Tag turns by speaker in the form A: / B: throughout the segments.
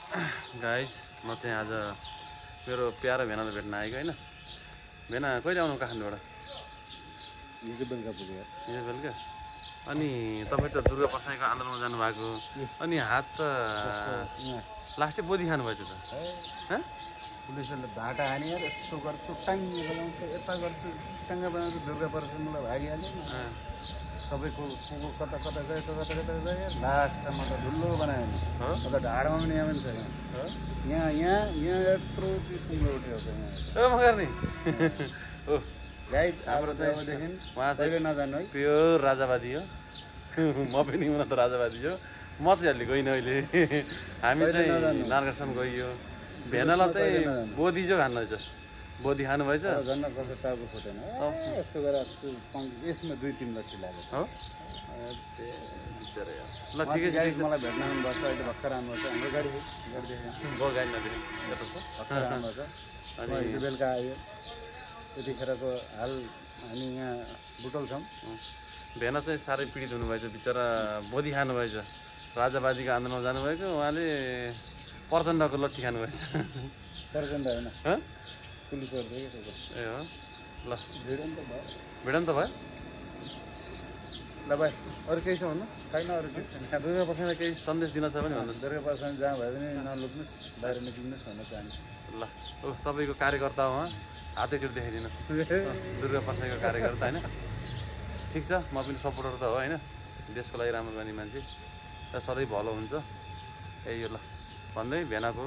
A: Guys म चाहिँ आज मेरो प्यारो भेनालाई भेट्न आएको होइन। भेना कहिले आउनु काठमाडौँबाट?
B: हिजो बेलुका पुग्यो।
A: हिजो बेलुका? अनि तपाईँ त दुर्गा प्रसाईको आन्दोलनमा जानुभएको, अनि हात त लास्टै बोधी खानुभएछ त।
B: पुलिसहरूले भाटा हानेर यस्तो गर्छु टाङ्गी बनाउँछु यता गर्छु टाङ्गा बनाउँछु दुर्गा प्रसाई मलाई भागिहाल्यो नि। सबैको कता कता गयो कता कता गयो लास्टमा त धुलो बनायो नि। अन्त ढाडमा पनि यहाँ पनि छ यहाँ यहाँ यहाँ यत्रो चिज सुँगो उठेको छ यहाँ।
A: मगर नि हो
B: गाइज हाम्रो चाहिँ अबदेखि
A: उहाँ चाहिँ
B: नजानु है,
A: प्योर राजावादी हो। म पनि हुन त राजावादी हो। म चाहिँ अलि गइनँ अहिले। हामी चाहिँ नारगरसम्म गइयो। भेनालाई चाहिँ बोधी जो खानु रहेछ, बोधी खानुभएछ।
B: झन् कसो टाउको फुटेन यस्तो गरेर यसमा 2-3 लट्ठी लाग्यो
A: हो। ल ठिकै छ,
B: मलाई भेट्न आउनुपर्छ। अहिले भर्खर आउनुपर्छ हाम्रो गाडी
A: गाडी नदेखि यता छ
B: भर्खर आउनुपर्छ। अनि हिजो बेलुका आयो त्यतिखेरको हाल हामी यहाँ बुटल छौँ।
A: भेना चाहिँ साह्रै पीडित हुनुभएछ बिचरा, बोधी खानुभएछ। राजावादीको आन्दोलनमा जानुभएको, उहाँले प्रचण्डको लट्ठी खानुभएछ।
B: प्रचण्ड होइन पुलिसहरू
A: ए हो। ल
B: भिडन त भयो ल भाइ अरू केही छ भन्नु? छैन अरू केही छैन।
A: दुर्गा प्रसाईलाई केही सन्देश दिन छ भने भन्नु।
B: दुर्गा प्रसाई जहाँ भयो भने नलुक्नुहोस्, बाहिर निक्लिनुहोस् भन्न चाहन्छु।
A: ल तपाईँको कार्यकर्ता हो उहाँ, हातैचोटि देखाइदिनु। दुर्गा प्रसाईको कार्यकर्ता होइन। ठिक छ, म पनि सपोर्टर त हो होइन। देशको लागि राम्रो गर्ने मान्छे र सधैँ भलो हुन्छ। यही हो ल भन्दै भेनाको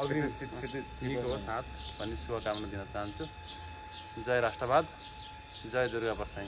A: ठिक हो साथ भन्ने शुभकामना दिन चाहन्छु। जय राष्ट्रवाद, जय दुर्गा प्रसाई।